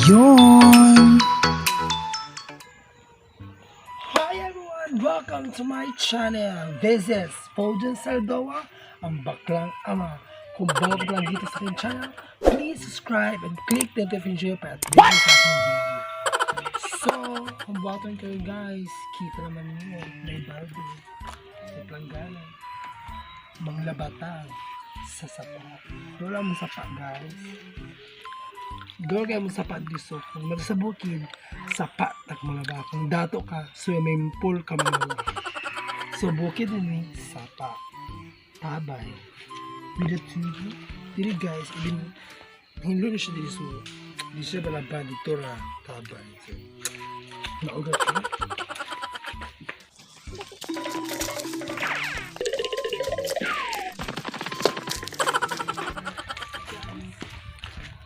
Yon! Hi everyone! Welcome to my channel! This is Fulgen Saldoa, ang baklang ama. Kung bago ka lang dito sa aking channel, please subscribe and click the notification bell para update sa aking video. So, kung baton kayo guys, kita naman niyo, may balde, may planggana, manglabatan sa sapa. Wala mo sapa, guys. Doon kayo mo sapa dito. Kung mag sa bukid, sapa tak mo laba. Kung dato ka, swimming pool ka mo laba. So bukid ni sapa. Tabay. With the tubig. Dili guys, ibin hinlo na siya dili, so di siya balaba dito ra tabay. So, naugat ko.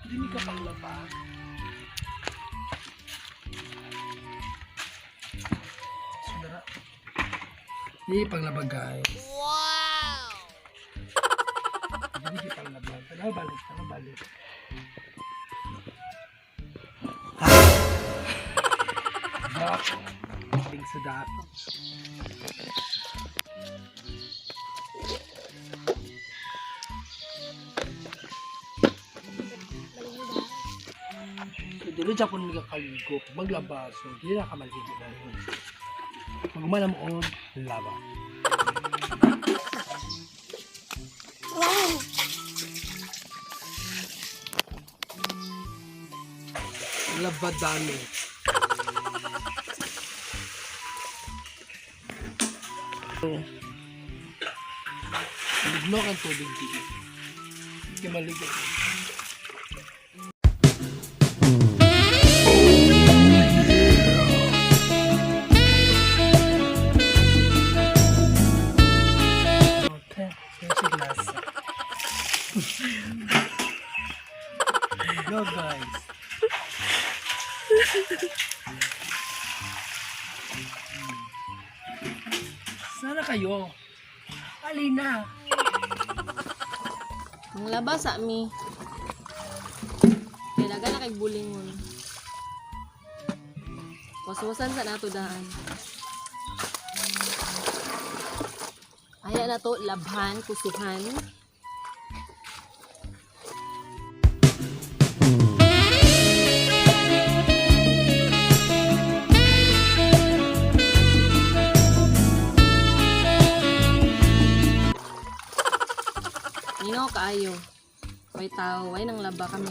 Hindi ka panglaba. Sudara. Hindi panglaba, guys. Wow! Hindi panglaba. Tanaw balik, tanaw balik. Bak. Bing sa dato. So, dili dyan ko nagkakaligo. Maglaba. So, dili na ka maligo na yun. Pag mo og laba. Laba dami. Ligno kang tubig dili. Hindi maligo. Okay, so lasa. Go, guys. Sana kayo. Alina. Ang labas sa mi. Kailangan na kay bulingon. Waswasan sa nato daan. Aya na to labhan, kusuhan. Nino kaayo. Way tao, way nang laba kami.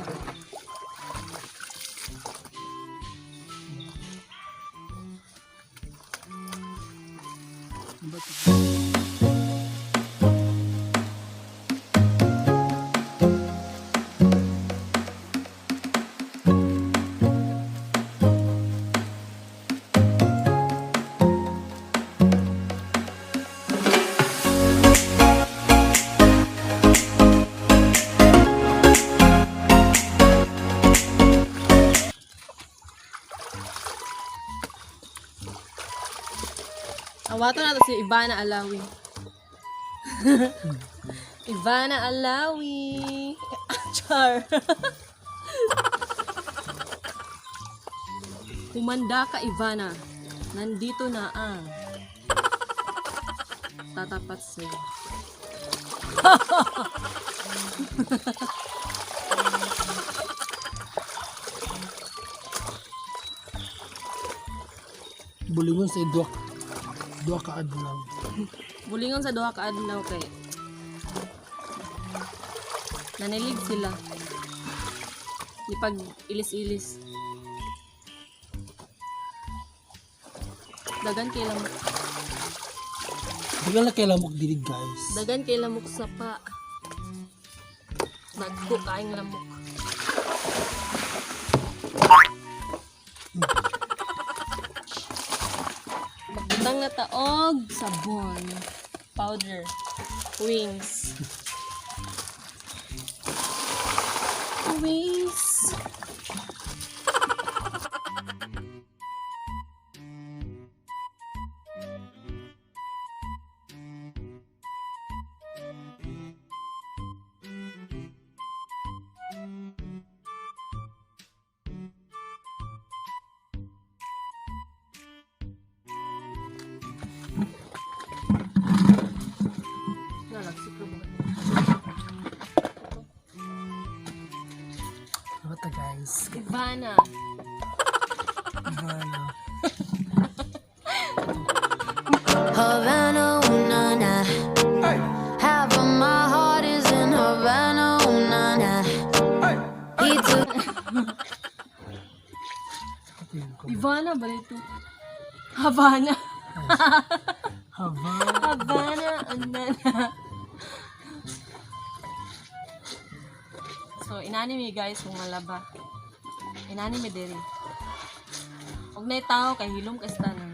Awato na to si Ivana Alawi. Ivana Alawi. Char. Kumanda ka, Ivana. Nandito na ang tatapat sa'yo. Bulingon sa duwa. Duwa ka adlaw. Bulingon sa duha ka adlaw kay nanilig sila. Di pag ilis-ilis. Dagan kay lamok. Dagan na kay lamok dili, guys. Dagan kay lamok sa pa. Dagko kaing lamok. Magbutang na taog sabon, powder, wings. Wings. Guys. Ivana. Ivana. Havana, ooh, na, na. Half of my heart is in Havana, ooh, na, na. He took Ivana ba ito? Havana. Havana. Havana, anana. So, inani mi guys kung malaba. Inani mi diri. Og nay tao kay hilom ka sa tanan.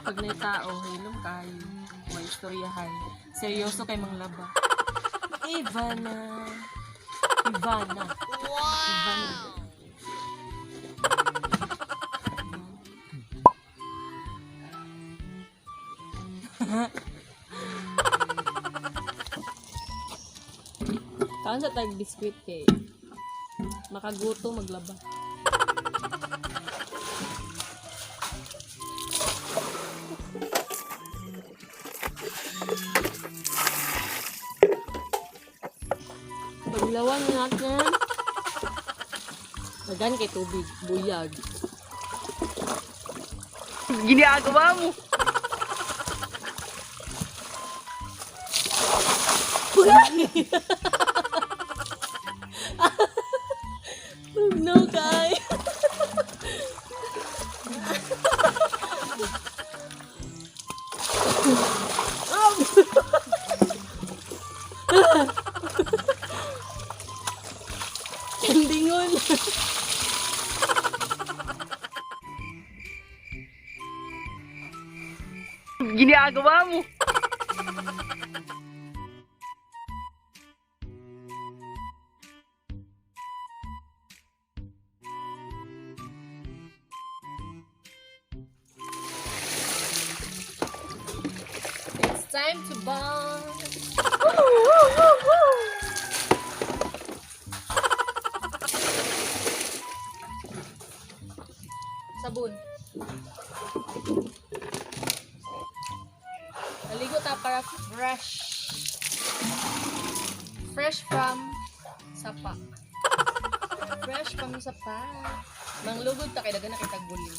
Pag nay tao, hilom kayo. May istoryahay. Seryoso kay manglaba. Ivana. Ivana. Wow! Ivana. Kaon sa tag biskwit kay makaguto maglaba. Paglawan natin. Dagan kay tubig, buyag. Ginagawa mo. No, kay. Kendingon. Ginagawa mo. It's time to bomb. Sabon. Naligo ta para fresh. Fresh from sapa. Fresh from sapa. Manglugod ta kay dagan na kitag buling.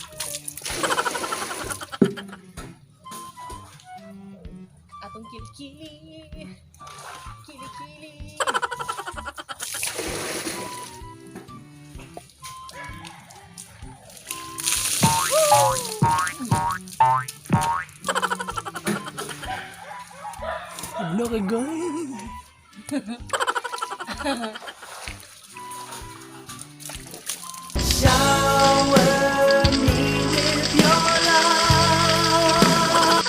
Atong kilikili. Kilikili. Ano kay guys? Shower me with your love.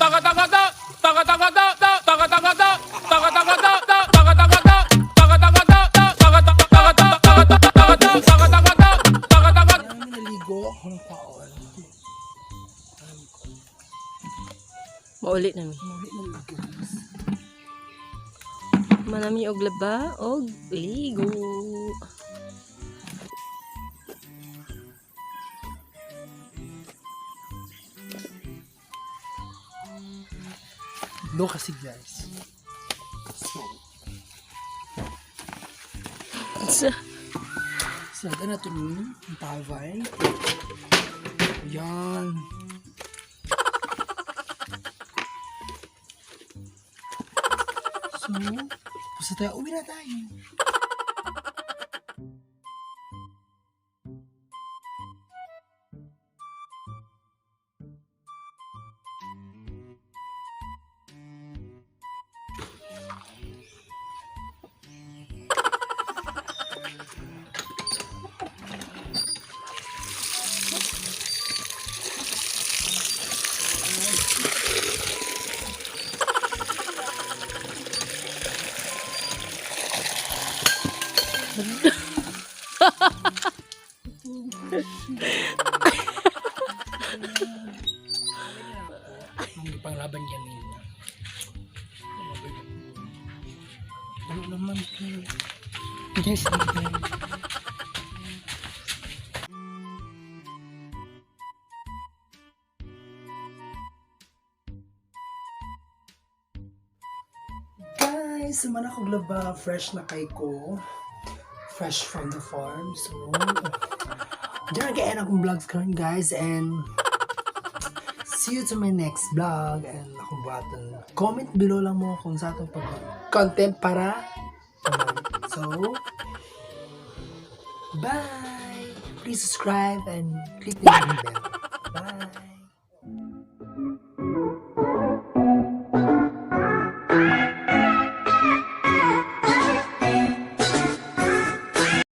Taga taga ta, taga taga ta, ta taga taga ta, taga taga ta, ta taga taga ta, taga taga ta, ta taga taga taga ta, taga taga taga ta, taga taga ta, taga taga. Ang naligo ako ng paon. Mauli nami. Muli na guys. Manami og laba og ligo. No kasi guys. So, so ano ito ni? Ang taway. Ayan. So, basta tayo, uwi na tayo. Ang panglaban kanina. Ano naman ito? Guys, ano guys, Human ako glaba, fresh na kay ko. Fresh from the farm. So, diyan kaya akong vlogs karon, guys, and see you to my next vlog and akong button. Comment below lang mo kung sa atong pag content para. So, bye! Please subscribe and click the bell. Bye!